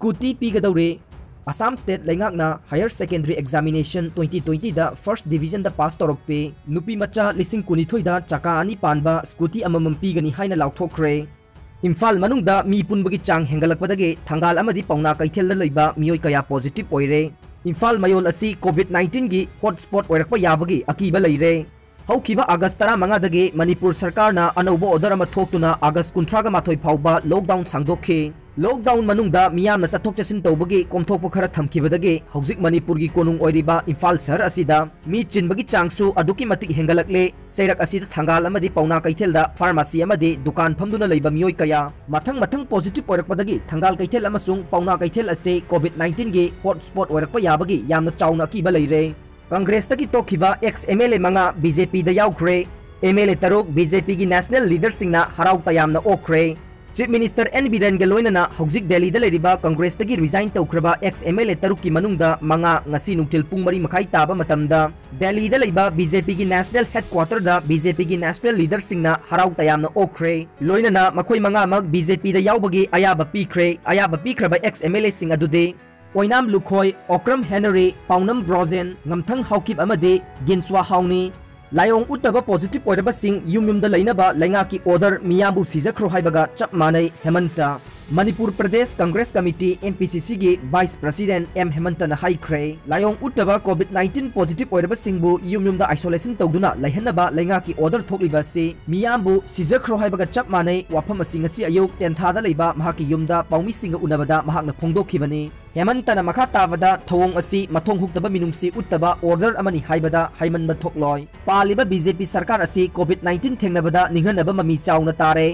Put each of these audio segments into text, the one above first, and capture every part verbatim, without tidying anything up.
ꯁ꯭ꯀꯨꯇꯤ ꯄꯤꯒꯗꯧꯔꯦ꯫ ꯑꯁꯥꯝ ꯁ꯭ꯇꯦꯠ ꯂꯩꯉꯥꯛꯅ higher secondary examination twenty ꯇ꯭ꯋꯦꯟꯇꯤꯗ ꯐꯥꯔꯁ ꯗꯤꯕꯤꯖꯟꯗ ꯄꯥꯁ ꯇꯧꯔꯛꯄꯤ ꯅꯨꯄꯤ ꯃꯆꯥ ꯂꯤꯁꯤꯡ ꯀꯨꯟꯅꯤꯊꯣꯏꯗ ꯆꯀꯥ ꯑꯅꯤ ꯄꯥꯟꯕ ꯁ꯭ꯀꯨꯇꯤ ꯑꯃꯃꯝ ꯄꯤꯒꯅꯤ ꯍꯥꯏꯅ ꯂꯥꯎꯊꯣꯛꯈ꯭ꯔꯦ꯫ ꯏꯝꯐꯥꯜ ꯃꯅꯨꯡꯗ ꯃꯤ ꯄꯨꯟꯕꯒꯤ ꯆꯥꯡ ꯍꯦꯟꯒꯠꯂꯛꯄꯗꯒꯤ ꯊꯪꯒꯥꯜ ꯑꯃꯗꯤ ꯄꯥꯎꯅꯥ ꯀꯩꯊꯦꯜꯗ ꯂꯩꯕ ꯃꯤꯑꯣꯏ ꯀꯌꯥ ꯄꯣꯖꯤꯇꯤꯚ ꯑꯣꯏꯔꯦ꯫ ꯏꯝꯐꯥꯜ ꯃꯌꯣꯜ ꯑꯁꯤ ꯀꯣꯚꯤꯗ ꯅꯥꯏꯟꯇꯤꯟꯒꯤ ꯍꯣꯠ ꯁ꯭ꯄꯣꯠ ꯑꯣꯏꯔꯛꯄ ꯌꯥꯕꯒꯤ ꯑꯀꯤꯕ ꯂꯩꯔꯦ꯫ ꯍꯧꯈꯤꯕ ꯑꯥꯒꯁ ꯇꯔꯥꯃꯉꯥꯗꯒꯤ ꯃꯅꯤꯄꯨꯔ ꯁꯔꯀꯥꯔꯅ ꯑꯅꯧꯕ ꯑꯣꯔꯗꯔ ꯑꯃ ꯊꯣꯛꯇꯨꯅ ꯑꯥꯒꯁ ꯀꯨꯟꯊ꯭ꯔꯥꯒ ꯃꯥꯊꯣꯏ ꯐꯥꯎꯕ ꯂꯣꯛꯗꯥꯎꯟ ꯁꯥꯡꯗꯣꯛꯈꯤ꯫ ꯂꯣꯛꯗꯥꯎꯟ ꯃꯅꯨꯡꯗ ꯃꯤꯌꯥꯝꯅ ꯆꯠꯊꯣꯛ ꯆꯠꯁꯤꯟ ꯇꯧꯕꯒꯤ ꯀꯣꯝꯊꯣꯛꯄ ꯈꯔ ꯊꯝꯈꯤꯕꯗꯒꯤ ꯍꯧꯖꯤꯛ ꯃꯅꯤꯄꯨꯔꯒꯤ ꯀꯣꯅꯨꯡ ꯑꯣꯏꯔꯤꯕ ꯏꯝꯐꯥꯜ ꯁꯍꯔ ꯑꯁꯤꯗ ꯃꯤ ꯆꯤꯟꯕꯒꯤ ꯆꯥꯡꯁꯨ ꯑꯗꯨꯛꯀꯤ ꯃꯇꯤꯛ ꯍꯦꯟꯒꯠꯂꯛꯂꯦ꯫ ꯆꯩꯔꯛ ꯑꯁꯤꯗ ꯊꯪꯒꯥꯜ ꯑꯃꯗꯤ ꯄꯥꯎꯅꯥ ꯀꯩꯊꯦꯜꯗ ꯐꯥꯔꯃꯥꯁꯤ ꯑꯃꯗꯤ ꯗꯨꯀꯥꯟ ꯐꯝꯗꯨꯅ ꯂꯩꯕ ꯃꯤꯑꯣꯏ ꯀꯌꯥ ꯃꯊꯪ ꯃꯊꯪ ꯄꯣꯖꯤꯇꯤꯚ ꯑꯣꯏꯔꯛꯄꯗꯒꯤ ꯊꯪꯒꯥꯜ ꯀꯩꯊꯦꯜ ꯑꯃꯁꯨꯡ ꯄꯥꯎꯅꯥ ꯀꯩꯊꯦꯜ ꯑꯁꯤ ꯀꯣꯚꯤꯗ ꯅꯥꯏꯟꯇꯤꯟꯒꯤ ꯍꯣꯠ ꯁ꯭ꯄꯣꯠ ꯑꯣꯏꯔꯛꯄ ꯌꯥꯕꯒꯤ ꯌꯥꯝꯅ ꯆꯥꯎꯅ ꯑꯀꯤꯕ ꯂꯩꯔꯦ꯫ ꯀꯪꯒ꯭ꯔꯦꯁꯇꯒꯤ ꯇꯣꯛꯈꯤꯕ ꯑꯦꯛꯁ ꯑꯦꯝ ꯑꯦꯜ ꯑꯦ ꯃꯉꯥ ꯕꯤ ꯖꯦ ꯄꯤꯗ ꯌꯥꯎꯈ꯭ꯔꯦ꯫ ꯑꯦꯝ ꯑꯦꯜ ꯑꯦ ꯇꯔꯨꯛ ꯕꯤ ꯖꯦ ꯄꯤꯒꯤ ꯅꯦꯁꯅꯦꯜ ꯂꯤꯗꯔꯁꯤꯡꯅ ꯍꯔꯥꯎ ꯇꯌꯥꯝꯅ ꯑꯣꯛꯈ꯭ꯔꯦ꯫ ꯆꯤꯐ ꯃꯤꯅꯤꯁꯇꯔ ꯑꯦꯟ ꯕꯤꯔꯦꯟꯒ ꯂꯣꯏꯅꯅ ꯍꯧꯖꯤꯛ ꯗꯦꯜꯂꯤꯗ ꯂꯩꯔꯤꯕ ꯀꯪꯒ꯭ꯔꯦꯁꯇꯒꯤ ꯔꯤꯖꯥꯏꯟ ꯇꯧꯈ꯭ꯔꯕ ꯑꯦꯛꯁ ꯑꯦꯝ ꯑꯦꯜ ꯑꯦ ꯇꯔꯨꯛꯀꯤ ꯃꯅꯨꯡꯗ ꯃꯉꯥ ꯉꯁꯤ ꯅꯨꯡꯊꯤꯜ ꯄꯨꯡ ꯃꯔꯤ ꯃꯈꯥꯏ ꯇꯥꯕ ꯃꯇꯝꯗ ꯗꯦꯜꯂꯤꯗ ꯂꯩꯕ ꯕꯤ ꯖꯦ ꯄꯤꯒꯤ ꯅꯦꯁꯅꯦꯜ ꯍꯦꯗꯀ꯭ꯋꯥꯇꯔꯗ ꯕꯤ ꯖꯦ ꯄꯤꯒꯤ ꯅꯦꯁꯅꯦꯜ ꯂꯤꯗꯔꯁꯤꯡꯅ ꯍꯔꯥꯎ ꯇꯌꯥꯝꯅ ꯑꯣꯛꯈ꯭ꯔꯦ꯫ ꯂꯣꯏꯅꯅ ꯃꯈꯣꯏ ꯃꯉꯥꯃꯛ ꯕꯤ ꯖꯦ ꯄꯤꯗ ꯌꯥꯎꯕꯒꯤ ꯑꯌꯥꯕ ꯄꯤꯈ꯭ꯔꯦ꯫ ꯑꯌꯥꯕ ꯄꯤꯈ꯭ꯔꯕ ꯑꯦꯛꯁ ꯑꯦꯝ ꯑꯦꯜ ꯑꯦꯁꯤꯡ ꯑꯗꯨꯗꯤ ꯑꯣꯏꯅꯥꯝ ꯂꯨꯈꯣꯏ, ꯑꯣꯀ꯭ꯔꯝ ꯍꯦꯅꯔꯤ, ꯄꯥꯎꯅꯝ ꯕ꯭ꯔꯣꯖꯦꯟ, ꯉꯝꯊꯪ ꯍꯥꯎꯀꯤꯞ ꯑꯃꯗꯤ ꯒꯤꯟꯁ꯭ꯋꯥ ꯍꯥꯎꯅꯤ꯫ ꯂꯥꯏꯑꯣꯡ ꯎꯠꯇꯕ ꯄꯣꯖꯤꯇꯤꯚ ꯑꯣꯏꯔꯕꯁꯤꯡ ꯌꯨꯝ ꯌꯨꯝꯗ ꯂꯩꯅꯕ ꯂꯩꯉꯥꯛꯀꯤ ꯑꯣꯔꯗꯔ ꯃꯤꯌꯥꯝꯕꯨ ꯁꯤꯖꯈ꯭ꯔꯣ ꯍꯥꯏꯕꯒ ꯆꯞ ꯃꯥꯟꯅꯩ, Hemanta. Manipur Pradesh Congress committee, M P C ꯁꯤꯒꯤ ꯚꯥꯏꯁ ꯄ꯭ꯔꯁꯤꯗꯦꯟꯠ ꯑꯦꯝ ꯍꯦꯃꯟꯇꯅ ꯍꯥꯏꯈ꯭ꯔꯦ, ꯂꯥꯏꯑꯣꯡ ꯎꯠꯇꯕ ꯀꯣꯚꯤꯗ ꯅꯥꯏꯟꯇꯤꯟ ꯄꯣꯖꯤꯇꯤꯚ ꯑꯣꯏꯔꯕꯁꯤꯡꯕꯨ ꯌꯨꯝ ꯌꯨꯝꯗ ꯑꯥꯏꯁꯣꯂꯦꯁꯟ ꯇꯧꯗꯨꯅ ꯂꯩꯍꯟꯅꯕ ꯂꯩꯉꯥꯛꯀꯤ ꯑꯣꯔꯗꯔ ꯊꯣꯛꯂꯤꯕ ꯑꯁꯤ ꯃꯤꯌꯥꯝꯕꯨ ꯁꯤꯖꯈ꯭ꯔꯣ ꯍꯥꯏꯕꯒ ꯆꯞ ꯃꯥꯟꯅꯩ꯫ ꯋꯥꯐꯝ ꯑꯁꯤ ꯉꯁꯤ ꯑꯌꯨꯛ ꯇꯦꯟꯊꯥꯗ ꯂꯩꯕ ꯃꯍꯥꯛꯀꯤ ꯌꯨꯝꯗ ꯄꯥꯎꯃꯤꯁꯤꯡꯒ ꯎꯅꯕꯗ ꯃꯍꯥꯛꯅ ꯐꯣꯡꯗꯣꯛꯈꯤꯕꯅꯤ꯫ ꯍꯦꯃꯟꯇꯅ ꯃꯈꯥ ꯇꯥꯕꯗ ꯊꯧꯑꯣꯡ ꯑꯁꯤ ꯃꯊꯣꯡ ꯍꯨꯛꯇꯕ ꯃꯤꯅꯨꯡꯁꯤ ꯎꯠꯇꯕ ꯑꯣꯔꯗꯔ ꯑꯃꯅꯤ ꯍꯥꯏꯕꯗ ꯍꯥꯏꯃꯟꯕ ꯊꯣꯛꯂꯣꯏ꯫ ꯄꯥꯜꯂꯤꯕ ꯕꯤ ꯖꯦ ꯄꯤ ꯁꯔꯀꯥꯔ ꯑꯁꯤ ꯀꯣꯚꯤꯗ ꯅꯥꯏꯟꯇꯤꯟ ꯊꯦꯡꯅꯕꯗ ꯅꯤꯡꯍꯟꯅꯕ ꯃꯃꯤ ꯆꯥꯎꯅ ꯇꯥꯔꯦ꯫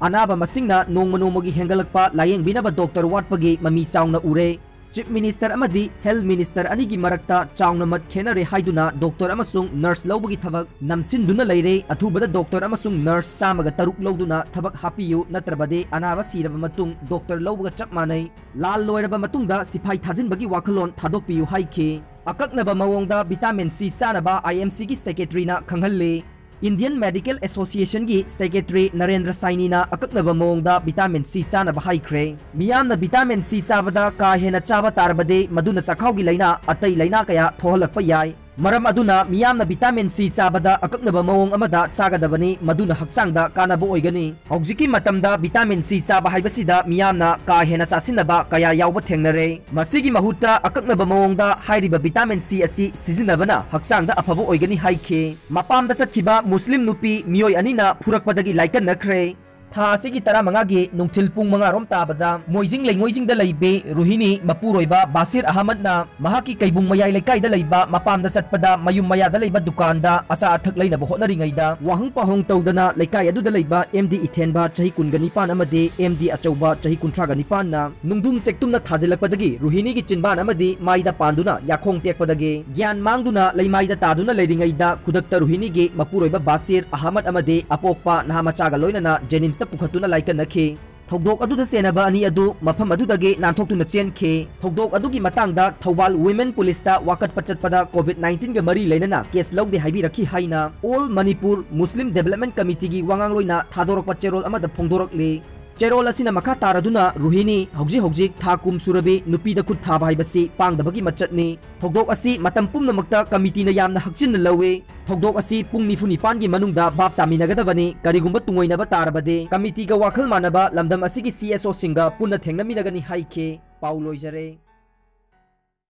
ꯑꯅꯥꯕ ꯃꯁꯤꯡꯅ ꯅꯣꯡꯃ ꯅꯣꯡꯃꯒꯤ ꯍꯦꯟꯒꯠꯂꯛꯄ, ꯂꯥꯌꯦꯡꯕꯤꯅꯕ ꯗꯣꯛꯇꯔ ꯋꯥꯠꯄꯒꯤ ꯃꯃꯤ ꯆꯥꯎꯅ ꯎꯔꯦ꯫ ꯆꯤꯐ ꯃꯤꯅꯤꯁꯇꯔ ꯑꯃꯗꯤ ꯍꯦꯜꯊ ꯃꯤꯅꯤꯁꯇꯔ ꯑꯅꯤꯒꯤ ꯃꯔꯛꯇ ꯆꯥꯎꯅ ꯃꯠ ꯈꯦꯅꯔꯦ ꯍꯥꯏꯗꯨꯅ ꯗꯣꯛꯇꯔ ꯑꯃꯁꯨꯡ ꯅꯔꯁ ꯂꯧꯕꯒꯤ ꯊꯕꯛ ꯅꯝꯁꯤꯟꯗꯨꯅ ꯂꯩꯔꯦ꯫ ꯑꯊꯨꯕꯗ ꯗꯣꯛꯇꯔ ꯑꯃꯁꯨꯡ ꯅꯔꯁ ꯆꯥꯝꯃꯒ ꯇꯔꯨꯛ ꯂꯧꯗꯨꯅ ꯊꯕꯛ ꯍꯥꯞꯄꯤꯌꯨ, ꯅꯠꯇ꯭ꯔꯕꯗꯤ ꯑꯅꯥꯕ ꯁꯤꯔꯕ ꯃꯇꯨꯡ ꯗꯣꯛꯇꯔ ꯂꯧꯕꯒ ꯆꯞ ꯃꯥꯟꯅꯩ꯫ ꯂꯥꯜ ꯂꯣꯏꯔꯕ ꯃꯇꯨꯡꯗ ꯁꯤꯐꯥꯏ ꯊꯥꯖꯤꯟꯕꯒꯤ ꯋꯥꯈꯜꯂꯣꯟ ꯊꯥꯗꯣꯛꯄꯤꯌꯨ ꯍꯥꯏꯈꯤ꯫ ꯑꯀꯛꯅꯕ ꯃꯑꯣꯡꯗ ꯚꯤꯇꯥꯃꯤꯟ ꯁꯤ ꯆꯥꯅꯕ ꯑꯥꯏ ꯑꯦꯝ ꯁꯤꯒꯤ ꯁꯦꯀ꯭ꯔꯦꯇꯔꯤꯅ ꯈꯪꯍꯜꯂꯤ꯫ Indian Medical Association ꯒꯤ Secretary ꯅꯔꯦꯟꯗ꯭ꯔ ꯁꯥꯏꯅꯤꯅ ꯑꯀꯛꯅꯕ ꯃꯑꯣꯡꯗ vitamin C ꯆꯥꯅꯕ ꯍꯥꯏꯈ꯭ꯔꯦ꯫ ꯃꯤꯌꯥꯝꯅ vitamin C ꯆꯥꯕꯗ ꯀꯥ ꯍꯦꯟꯅ ꯆꯥꯕ ꯇꯥꯔꯕꯗꯤ ꯃꯗꯨꯅ ꯆꯥꯛꯈꯥꯎꯒꯤ ꯂꯥꯏꯅꯥ, ꯑꯇꯩ ꯂꯥꯏꯅꯥ ꯀꯌꯥ ꯊꯣꯛꯍꯜꯂꯛꯄ ꯌꯥꯏ꯫ ꯃꯔꯝ ꯑꯗꯨꯅ ꯃꯤꯌꯥꯝꯅ vitamin C ꯆꯥꯕꯗ ꯑꯀꯛꯅꯕ ꯃꯑꯣꯡ ꯑꯃꯗ ꯆꯥꯒꯗꯕꯅꯤ, ꯃꯗꯨꯅ ꯍꯛꯆꯥꯡꯗ ꯀꯥꯟꯅꯕ ꯑꯣꯏꯒꯅꯤ꯫ ꯍꯧꯖꯤꯛꯀꯤ ꯃꯇꯝꯗ vitamin C ꯆꯥꯕ ꯍꯥꯏꯕꯁꯤꯗ ꯃꯤꯌꯥꯝꯅ ꯀꯥ ꯍꯦꯟꯅ ꯆꯥꯁꯤꯟꯅꯕ ꯀꯌꯥ ꯌꯥꯎꯕ ꯊꯦꯡꯅꯔꯦ꯫ ꯃꯁꯤꯒꯤ ꯃꯍꯨꯠꯇ ꯑꯀꯛꯅꯕ ꯃꯑꯣꯡꯗ ꯍꯥꯏꯔꯤꯕ vitamin C ꯑꯁꯤ ꯁꯤꯖꯤꯟꯅꯕꯅ ꯍꯛꯆꯥꯡꯗ ꯑꯐꯕ ꯑꯣꯏꯒꯅꯤ ꯍꯥꯏꯈꯤ꯫ ꯃꯄꯥꯝꯗ ꯆꯠꯈꯤꯕ ꯃꯨꯁꯂꯤꯝ ꯅꯨꯄꯤ ꯃꯤꯑꯣꯏ ꯑꯅꯤꯅ ꯐꯨꯔꯛꯄꯗꯒꯤ ꯂꯥꯏꯀꯠꯅꯈ꯭ꯔꯦ꯫ ꯊꯥ ꯑꯁꯤꯒꯤ ꯇꯔꯥꯃꯉꯥꯒꯤ ꯅꯨꯡꯊꯤꯜ ꯄꯨꯡ ꯃꯉꯥ ꯔꯣꯝ ꯇꯥꯕꯗ ꯃꯣꯏꯖꯤꯡ ꯂꯩꯉꯣꯏꯖꯤꯡꯗ ꯂꯩꯕꯤ ꯔꯨꯍꯤꯅꯤ ꯃꯄꯨꯔꯣꯏꯕ ꯕꯥꯁꯤꯔ ꯑꯍꯃꯗꯅ ꯃꯍꯥꯛꯀꯤ ꯀꯩꯕꯨꯡ ꯃꯌꯥꯏ ꯂꯩꯀꯥꯏꯗ ꯂꯩꯕ ꯃꯄꯥꯝꯗ ꯆꯠꯄꯗ ꯃꯌꯨꯝ ꯃꯌꯥꯗ ꯂꯩꯕ ꯗꯨꯀꯥꯟꯗ ꯑꯆꯥ ꯑꯊꯛ ꯂꯩꯅꯕ ꯍꯣꯠꯅꯔꯤꯉꯩꯗ ꯋꯥꯍꯪ ꯄꯥꯎꯍꯪ ꯇꯧꯗꯅ ꯂꯩꯀꯥꯏ ꯑꯗꯨꯗ ꯂꯩꯕ ꯑꯦꯝ ꯗꯤ ꯏꯊꯦꯟꯕ ꯆꯍꯤ ꯀꯨꯟꯒ ꯅꯤꯄꯥꯟ ꯑꯃꯗꯤ ꯑꯦꯝ ꯗꯤ ꯑꯆꯧꯕ ꯆꯍꯤ ꯀꯨꯟꯊ꯭ꯔꯥꯒ ꯅꯤꯄꯥꯟꯅ ꯅꯨꯡꯗꯨꯝ ꯆꯦꯛꯇꯨꯝꯅ ꯊꯥꯖꯤꯜꯂꯛꯄꯗꯒꯤ ꯔꯨꯍꯤꯅꯤꯒꯤ ꯆꯤꯟꯕꯥꯟ ꯑꯃꯗꯤ ꯃꯥꯏꯗ ꯄꯥꯟꯗꯨꯅ ꯌꯥꯈꯣꯡ ꯇꯦꯛꯄꯗꯒꯤ ꯒ꯭ꯌꯥꯟ ꯃꯥꯡꯗꯨꯅ ꯂꯩꯃꯥꯏꯗ ꯇꯥꯗꯨꯅ ꯂꯩꯔꯤꯉꯩꯗ ꯈꯨꯗꯛꯇ ꯔꯨꯍꯤꯅꯤꯒꯤ ꯃꯄꯨꯔꯣꯏꯕ ꯕꯥꯁꯤꯔ ꯑꯍꯃꯗ ꯑꯃꯗꯤ ꯑꯄꯣꯛꯄ ꯅꯍꯥ ꯃꯆꯥꯒ ꯂꯣꯏꯅꯅ ꯖꯦꯅꯤꯝꯁꯇ ꯄꯨꯈꯠꯇꯨꯅ ꯂꯥꯏꯀꯠꯅꯈꯤ꯫ ꯊꯧꯗꯣꯛ ꯑꯗꯨꯗ ꯆꯦꯟꯅꯕ ꯑꯅꯤ ꯑꯗꯨ ꯃꯐꯝ ꯑꯗꯨꯗꯒꯤ ꯅꯥꯟꯊꯣꯛꯇꯨꯅ ꯆꯦꯟꯈꯤ꯫ ꯊꯧꯗꯣꯛ ꯑꯗꯨꯒꯤ ꯃꯇꯥꯡꯗ ꯊꯧꯕꯥꯜ Women Policeꯇ ꯋꯥꯀꯠꯄ ꯆꯠꯄꯗ COVID nineteen ꯒ ꯃꯔꯤ ꯂꯩꯅꯅ case ꯂꯧꯗꯦ ꯍꯥꯏꯕꯤꯔꯛꯈꯤ ꯍꯥꯏꯅ All Manipur Muslim Development Committeeꯒꯤ ꯋꯥꯉꯥꯡꯂꯣꯏꯅ ꯊꯥꯗꯣꯔꯛꯄ ꯆꯦꯔꯣꯜ ꯑꯃꯗ ꯐꯣꯡꯗꯣꯔꯛꯂꯤ꯫ ꯆꯦꯔꯣꯜ ꯑꯁꯤꯅ ꯃꯈꯥ ꯇꯥꯔꯗꯨꯅ ꯔꯨꯍꯤꯅꯤ ꯍꯧꯖꯤꯛ ꯍꯧꯖꯤꯛ ꯊꯥ ꯀꯨꯝ ꯁꯨꯔꯕꯤ ꯅꯨꯄꯤꯗ ꯈꯨꯠ ꯊꯥꯕ ꯍꯥꯏꯕꯁꯤ ꯄꯥꯡꯗꯕꯒꯤ ꯃꯆꯠꯅꯤ꯫ ꯊꯧꯗꯣꯛ ꯑꯁꯤ ꯃꯇꯝ ꯄꯨꯝꯅꯃꯛꯇ ꯀꯃꯤꯇꯤꯅ ꯌꯥꯝꯅ ꯍꯛꯆꯤꯟꯅ ꯂꯧꯏ꯫ ꯊꯧꯗꯣꯛ ꯑꯁꯤ ꯄꯨꯡ ꯅꯤꯐꯨ ꯅꯤꯄꯥꯟꯒꯤ ꯃꯅꯨꯡꯗ ꯚꯥꯞ ꯇꯥꯃꯤꯟꯅꯒꯗꯕꯅꯤ꯫ ꯀꯔꯤꯒꯨꯝꯕ ꯇꯨꯡꯑꯣꯏꯅꯕ ꯇꯥꯔꯕꯗꯤ ꯀꯃꯤꯇꯤꯒ ꯋꯥꯈꯜ ꯃꯥꯟꯅꯕ ꯂꯝꯗꯝ ꯑꯁꯤꯒꯤ C S Oꯁꯤꯡꯒ ꯄꯨꯟꯅ ꯊꯦꯡꯅꯃꯤꯟꯅꯒꯅꯤ ꯍꯥꯏꯈꯤ꯫ ꯄꯥꯎ ꯂꯣꯏꯖꯔꯦ꯫